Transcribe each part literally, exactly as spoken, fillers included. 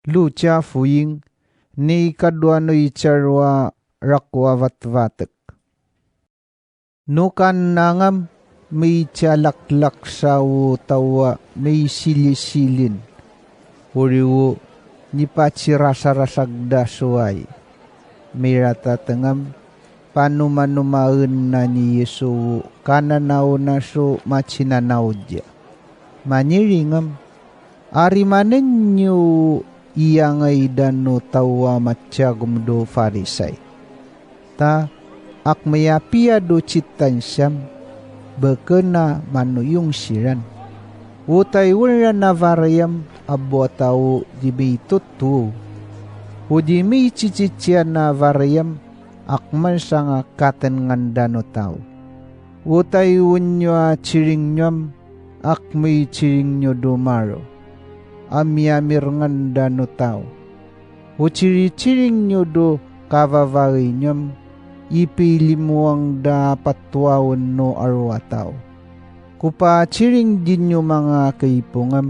Lucia Foying, ni kadwano i caroa rako a vatvatek. No kanangam micalaklak sa o tawa misilisilen. Oriwo nipacirasarasag da so ai. Miratatengam panomanomaen na ni Yesu o kananaw na so macinanaw dia. Manyiringam, ari manen iyo iyangay dano tawa matiagom do Farisai. Ta ak miyapiya do citan siyam, beken a manoyong siran. Otay wen ran a variyam a bo a tawo di mitotow. O di miciciciyan a variyam ak mansanga katengan dano tawo. Otay wen iyo a ciring niyo am ak miciring iyo do maro a miyamirengan dano tawo. O ciriciring iyo do kavavagay niyo am ipilimoang da a patowawen o aro a tawo. Kopaciring di niyo manga kaipong am,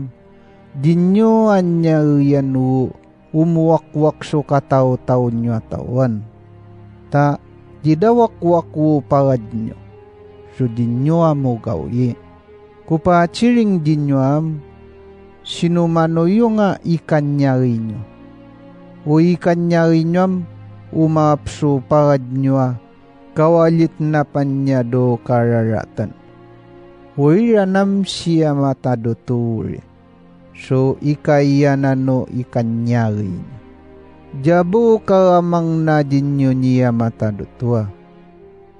di niyo anyaeyan o omowakwak so kataotaw niyo a tawan. Ta di da wakwak o pagad niyo so di niyo a mogawii. Kopaciring di niyo am, sino manoyong a ikanyaei niyo. O ikanyaei niyo am, o maap so pagad niyo a kawalit na panyado kararatan. O iran am siyamatadoto ori so ikaiyanan o ikanyaei niyo. Jabo kalamang na di niyo niyamatadoto a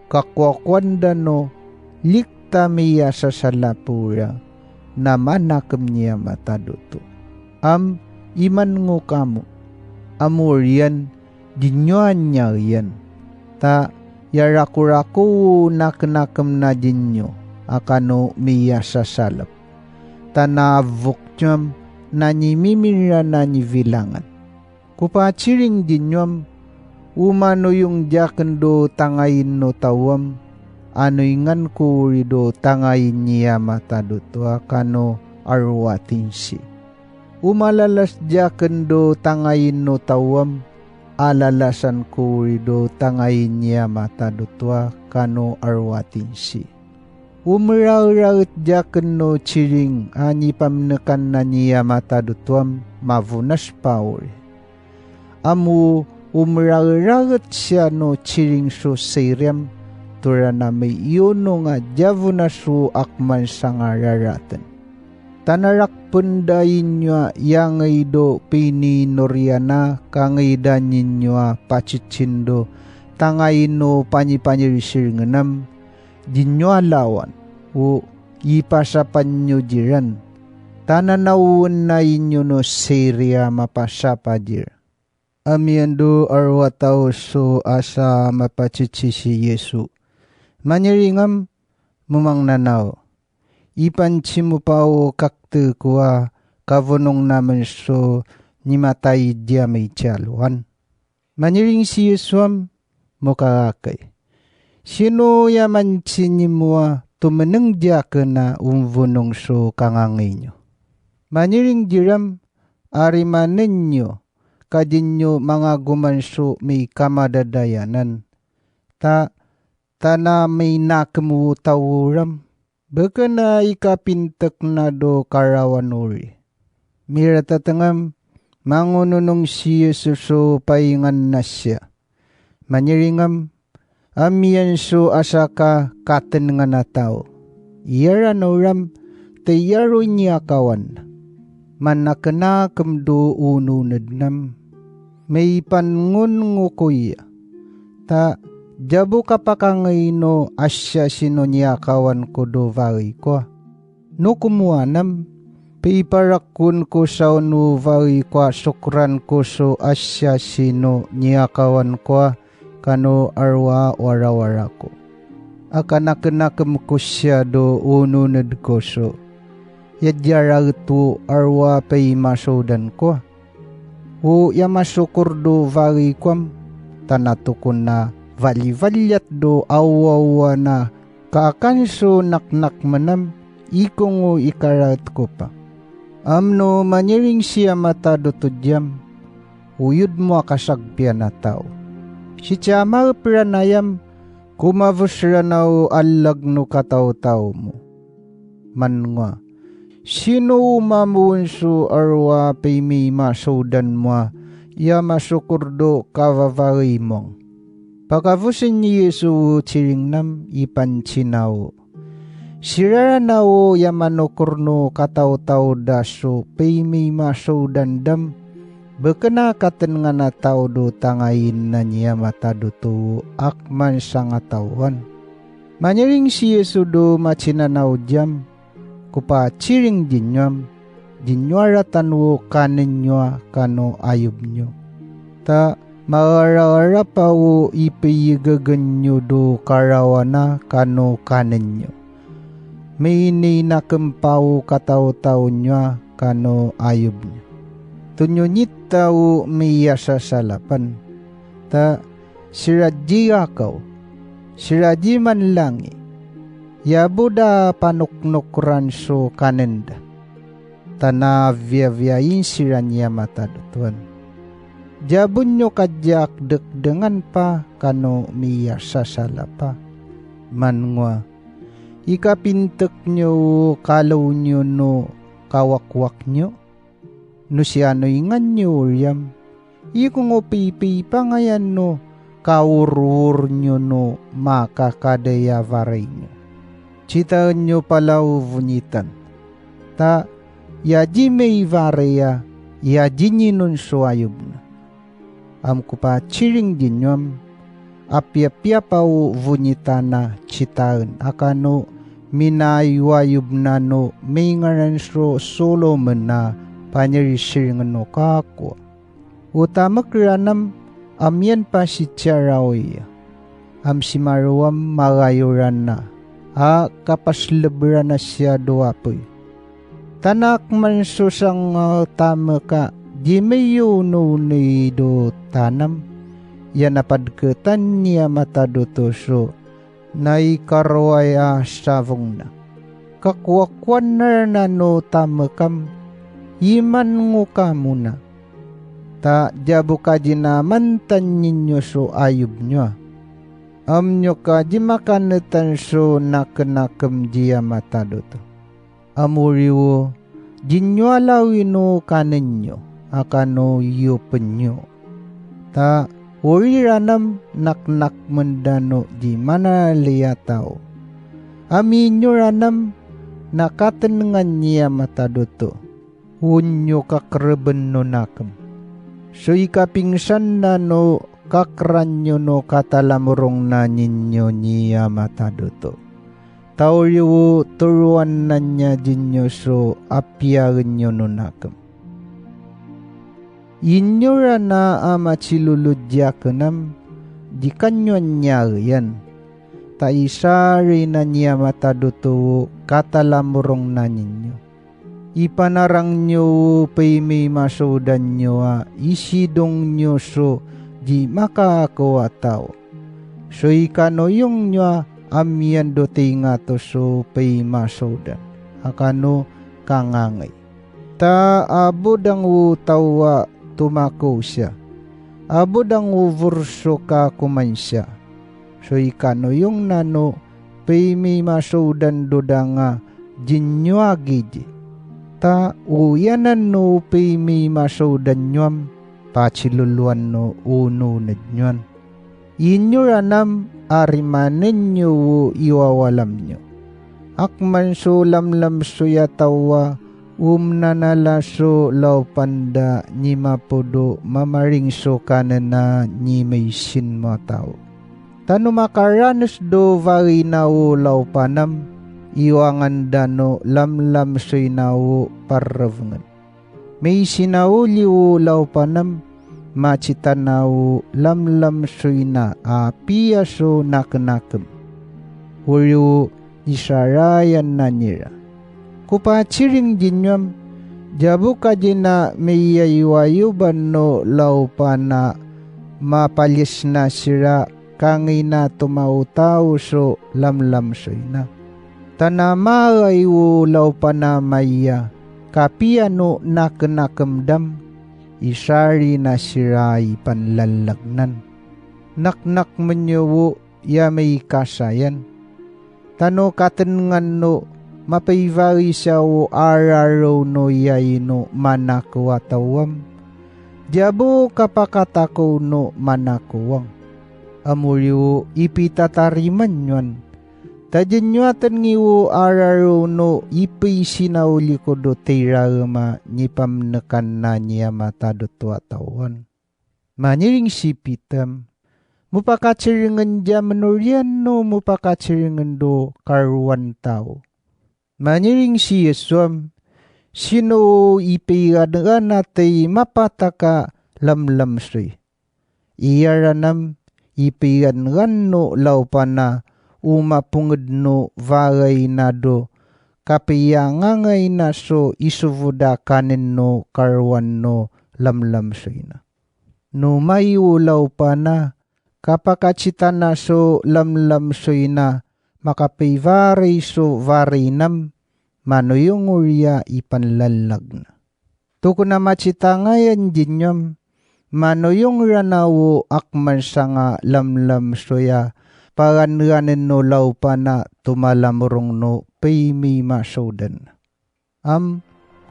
kakowakowan dano likta miyasasalap ora na manakem niyamatadoto. Am iman ngo kamo, amoriyan di niyo anyaeyan. Ta iyarakorako o nakenakem na di niyo a kano miyasasalap. Ta na avok niyo am na nimiminra na nibilangan. Kopaciring di niyo am, o manoyong diyaken do tangayin o tawo am, anoyngan ko ori do tangayin niyamatadoto a kano aro a tinsi. O malalas diyaken do tangayin o tawo am, alalasan ko ori do tangayin niyamatadoto a kano aro a tinsi. O meraeraet diyaken o ciring a nipamenekan na niyamatadoto am, mavonas pa ori. Amo o meraeraet siyan o ciring so siri am, tora na miiyonong a diyavonas o akman sanga raraten. Ta na rakpen da i niyo a iyangay do piniinoriyan a kangaidan i niyo a pacicin do tangayin o panipanirisirngen am, di niyo a lawan o ipasapan iyo diran. Ta na naowen na i niyo no siri a mapasapa diran. Amiyan do aro a tawo so asa mapacici si Yesu. Manyiring am, momang na naw. Ipancimo pa o kakte ko a kavonong namen so nimatay dia maicalowan. Manyiring si Yesu am, mokarakay. Sino ya mancinimo a tomeneng diyaken a omvonong so kangangay niyo. Manyiring diram, ari manen iyo ka di niyo mangagoman so mikamadadayanan. Ta, ta na minakem o tawo ram, beken a ikapintek na do karawan ori. Miratatengam, mangononong si Yesu so paingan na siya. Manyiringam, amiyan so asa ka katenengan a tawo. Iyaranaw ram, ta iyaro i niyakawan. Manakenakem do ononed nam. Maipanengon ngo ko iya. Ta jabo kapakangay no a siyasino niyakawan ko do vagay ko a. No komowan am, peiparakon ko saon o vagay ko a sokran ko so a siyasino niyakawan ko a kano arwa warawara ko. A kanakenakem ko siya do ononed ko so. Ya diyaraget o arwa peimasodan ko a. O ya masokor do vagay ko am, ta na tokon a valivaliyat do awawa na kaakan so naknak menam, ikong o ikaraet ko pa. Amno manyiring siya matado to diyam, oyod mo a kasagpiyan a taw. Sii sa maep ran ayam, ko mavos ran a o allag no kataotaw mo. Mangwa, sino o mamoon so aro a pimimasodan mo a iya masokor do kavavaei mong? Pakavosen iyo so siring nam i pansinawo. Siran a o iya manokor no kataotaw da so pimimasodan dam, beken a katenengan a taw do tangayin na niya matado to ak man sangataowan. Manyaring si Yesu do matsinanaw diyam, kopa siring di niyo am, di niyo a ratan o kanen iyo a kano ayob niyo. Ta maaraarap a o ipeyegegen iyo do karawan a kano kanen iyo. Meinei nakem pa o kataotaw niyo a kano ayob niyo. Tonyo nita o miyasasalapan. Ta sira di akaw, sira di manlangi, iya bo da panoknokoran so kanen da. Ta na viyaviyain siran iya matado towan. Di bo niyo kadiya dekdengan pa kano miyasasalapa. Mangwa, ikapintek niyo o kalow niyo no kawakwak niyo? No siyanoingan niyo oriyam, ikong o pipipangayan no kaworwor niyo no makakadaya varay niyo. Sitaen niyo pala o vonyitan. Ta iya di mivaray a iya di ninon so ayob na. Am kopa siring di niyo am, apiyapiya pa o vonyitan a sitaen a kano minayoayob na no mingaran so Solomon a panyarisiringen o kakowa. O tamek ran am, amiyan pa si tiyaraoy iya. Am si marowam magayoran na a kapasleb ran a siya do apoy. Tanak man so sangatamek a di miyonooney do tanam, iya na padketan niya matado to so na ikaroway a savong na. Kakowakowan na ran a no tamek am, iman ngo kamo na. Ta di bo ka di na mantan niyo so ayob niyo a. Am niyo ka di makanetan so nakenakem di iya matado to. Amoriwo, di niyo a lawin o kanen iyo a kano iyopen iyo. Ta oriran am naknak mendano di manalaya taw. Ami niyo ran am na katenengan niya matado to. Won iyo kakereben no nakem. So ikapingsan na no kakeran iyo no katalamorong na niyo niya matado to. Ta oriwo toroan na niya di niyo so apiyaen iyo no nakem. Iniyo ran a ama silolod di aken am, di kaniyo an niya ayan. Ta isari na niya matado to o katalamorong na niyo. Ipanarang niyo o pimimasodan niyo a isidong niyo so di makaakowa taw. So ikanoyong niyo a amiyan do tingato so pimasodan a kano kangangay. Ta abodang o taw a tomakow siya. Abodang o vorso ka koman siya. So ikanoyong nano pimimasodan do danga di niyo a gidi. Ta oyanan o pimimasodan niyo am, pasiloloan o ononed niyo an. Iniyo ran am a rimanen iyo o iwawalam niyo. Akman so lamlam so iyataw a om nanala so laopan da ni mapod o mamaring so kanen a ni maisin mo a taw. Tano makaranes do vagina o laopan am, iwangan dano lamlam so ina o parevngen. Misinawoli o laopan am, macitana o lamlam so ina a piya so nakenakem. Oriwo isarayan na nira. Kopa siring di niyo am, di abo ka di na miyayowayoban o laopan a mapaliyas na sira kangina tomaotaw so lamlam so ina. Tana maay o laopan a maiya kapiya no nakenakem dam, isari na siran i panlalagnan. Naknakmen iyo o iya may kasayan. Tano katenngan o mapaivaisa o ararow no iya ino manako a taw am. Diya bo kapakatakow no manako ang. Amori o ipitatariman iyo an. Tadjen iyo a tenngi o ararow no ipeisinawlikod o tiraem a nipamnekan na niya matadot o a taw an. Maniring si Pitam, mopakatserengen diya menoriyan no mopakatserengen do karowan taw. Maniring si Yesu am, sino o ipeigangan a tey mapatak a lamlamsoy. Iyaran am, ipeigangan o lawpan a o maponged no vagay na do kapiyangangay na so isovod a kanen no karowan no lamlamsoy na. No mayo o lawpan a kapakacita na so lamlamsoy na makapaivaray so varay nam, manoyong oriya i panlalag na. Tokon a macita ngayan diyanyam, manoyong rana o akman sanga lamlamsoy a paganganen no lawpan a tomalamorong no pay mi masodan. Am,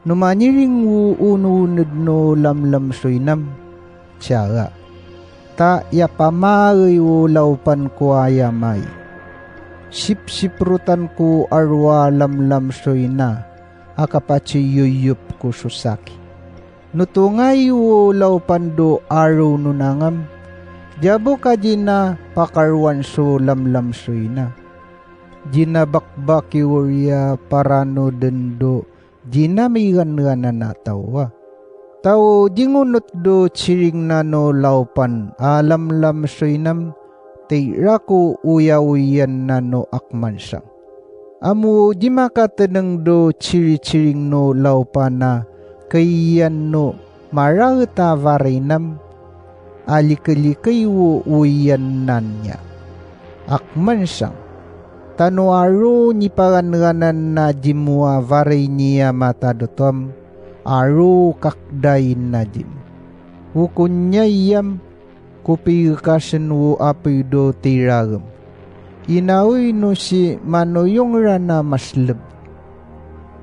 no maniring o onooned no lamlamsoy nam, tiyaga. Ta iyapamaagay o lawpan ko aya mai. Sipsiprotan ko aro a lamlamsoy na, a kapaciyoyop ko so saki. No tongayo o lawpan do aro no nangam, diya bo ka dina pakarowan so lamlamsoy na. Dina bakbaki oriya parano den do dina miganganan a taw a. Taw dingonot do ciring na no lawpan a lamlamsoy nam, tey rako oyaoyan na no akman sang. Amo di makateneng do ciriciring no lawpan a kaiyan no maraet a varay nam, a likelikey o oyan nan niya. Akman sang, tano aro nipaganganan na dimo a varay niya matadot am, aro kakdain na dimo. O konyai am, ko pigekasen o apoy do tiraem. Inaoy no si manoyong rana masleb.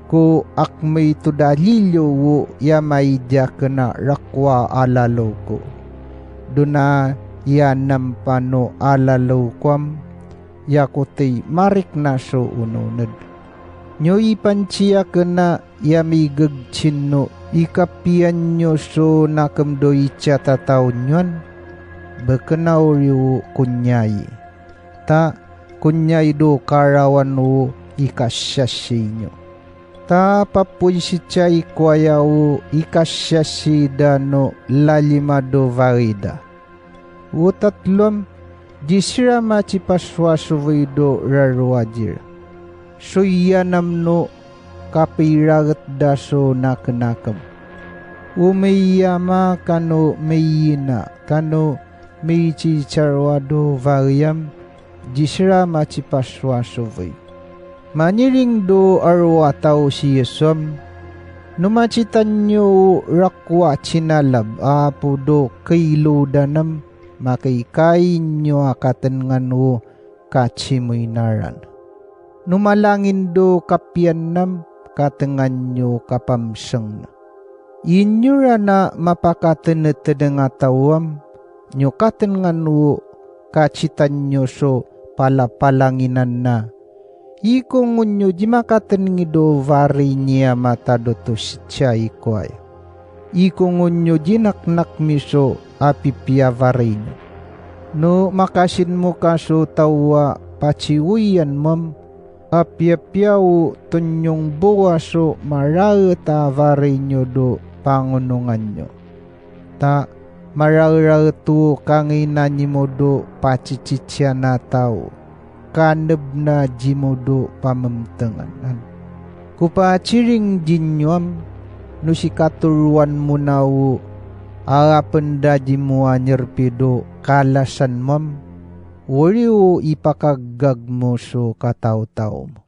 Ko akmay to dalilo o iya maidiyaken a rakowa a lalow ko. Dona iyanam pano a lalow ko am, iya ko tey marik na so ononed. Niyo ipanciyaken a iya migegcin no ikapiyan niyo so nakem do icatataw niyo an, beken a oriyo o konyai. Ta konyai do karawan o ikasiyasiy niyo. Ta papoy sicay ko aya o ikasiyasiy da no lalima do vagay da. O tatlo am, di sira macipasoasovay do raro a dira. So iyanam no kapiraget da so nakenakem. O miyama kano miyina kano micicaroa do vagay am, di sira macipasoasovay. Maniring do aro a taw si Yesu am, no macitan niyo o rakowa cinalab a apo do kailodan am, makaikain niyo a katengan o kacimoy na ran. No malangin do kapiyan nam, katengan niyo kapamseng na. Inyo ran a mapakateneteneng a taw am, niyo katengan o kacitan niyo so palapalanginan na. Ikongon niyo di makatenengi do varay niya matadot o sicay ko aya. Ikongon niyo di naknak mi so apipiya varay niyo. No makasinmo ka so taw a paciwoyan mo am, apiyapiya o tonyong bo a so maraet a varay niyo do pangonongan niyo. Ta maraeraet o kanginani mo do paciciciyan a taw, kaneb na di mo do pamemtengan. Ko paciring di niyo am, no sikatoroan mo na o arapen da di mo a nirpi do kalasan mo am, oriyo o ipakagag mo so kataotaw mo.